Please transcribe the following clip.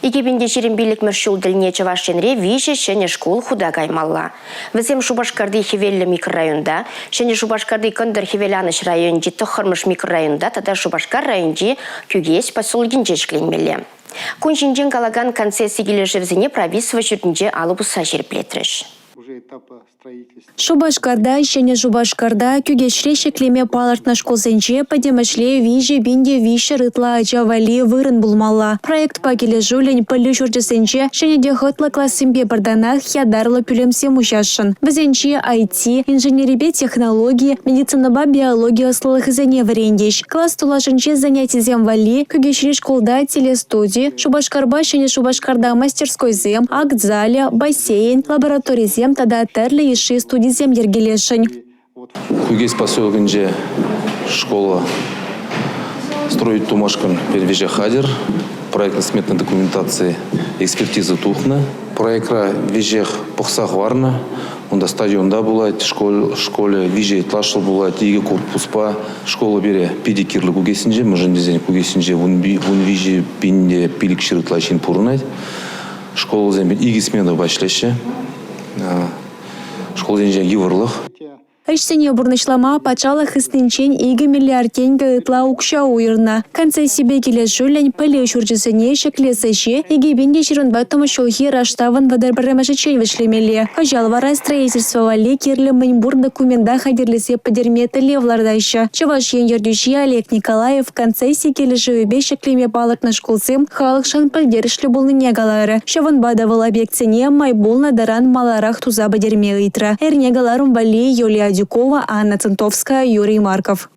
2025-мӗш ҫул тӗлне Чӑваш Енре виҫӗ ҫӗнӗ шкул хута каймалла. Вӗсем Шупашкарти Хӗвеллӗ микрорайонта, Ҫӗнӗ Шупашкарти Кӑнтӑр Хӗвеланӑҫ районӗнчи тӑххӑрмӗш микрорайонта тата Шупашкар районӗнчи Кӳкеҫ поселокӗнче ҫӗкленмелле. Кун ҫинчен калакан концесси килӗшӗвӗсене правительство ҫуртӗнче алӑ пусса ҫирӗплетрӗҫ. Шупашкарта, Ҫӗнӗ Шупашкарта, Кӳкеҫре ҫӗклеме палӑртнӑ шкулсенче пӗтӗмӗшле 3300 ытла ача валли вырӑн пулмалла. Проектпа килӗшӳллӗн пӗлӳ ҫурчӗсенче ҫӗнӗ те хӑтлӑ классемпе пӗр танах ятарлӑ пӳлӗмсем уҫасшӑн. Вӗсенче IT, инженерипе технологи, медицинӑпа биологи ӑслӑлӑхӗсене вӗрентӗҫ. Класс тулашӗнчи занятисем валли Кӳкеҫри шкулта телестуди, Шупашкарпа Ҫӗнӗ Шупашкарта мастерскойсем, акт залӗ, бассейн, лабораторисем тата тӗрлӗ йышши студисем йӗркелесшӗн. Кӳкеҫ поселокӗнче школа строить тумашкӑн веҫех хатӗр. Проектно-сметная документаци экспертиза тухнӑ. Проектра веҫех пӑхса хӑварнӑ. Унта стадионта пулать, школе виҫӗ этажлӑ пулать, икӗ корпуспа. Школа пире питӗ кирлӗ Кукеҫсенче, мӗншӗн тесен Кукеҫсенче 13 пин те 500 ытла ҫын пурӑнать. Школӑсем икӗ сменӑпа ӗҫлеҫҫӗ. Школсенче йывӑрлӑх. Ӗҫсене пурнӑҫлама патшалӑх хыснинчен 2 миллиард тенкӗ ытла укҫа уйӑрнӑ. Концессипе килӗшӳллӗн пӗлӳ ҫурчӗсене ҫӗклес ӗҫе 2024 ҫулхи раштавӑн 31-мӗшӗччен вӗҫлемелле. Кӑҫал вара строительство валли кирлӗ мӗн пур документа хатӗрлесе пӗтерме тӗллев лартаҫҫӗ. Чӑваш Ен ертӳҫи Олег Николаев концесси килӗшӗвӗпе ҫӗклеме палӑртнӑ шкулсем халӑхшӑн пӗлтерӗшлӗ пулнине каларӗ. Ҫавӑнпа та вӑл объектсене май пулнӑ таран маларах туса пӗтерме ыйтрӗ. Эрне кӑларӑм валли Юлия Адюкова, Анна Центовская, Юрий Марков.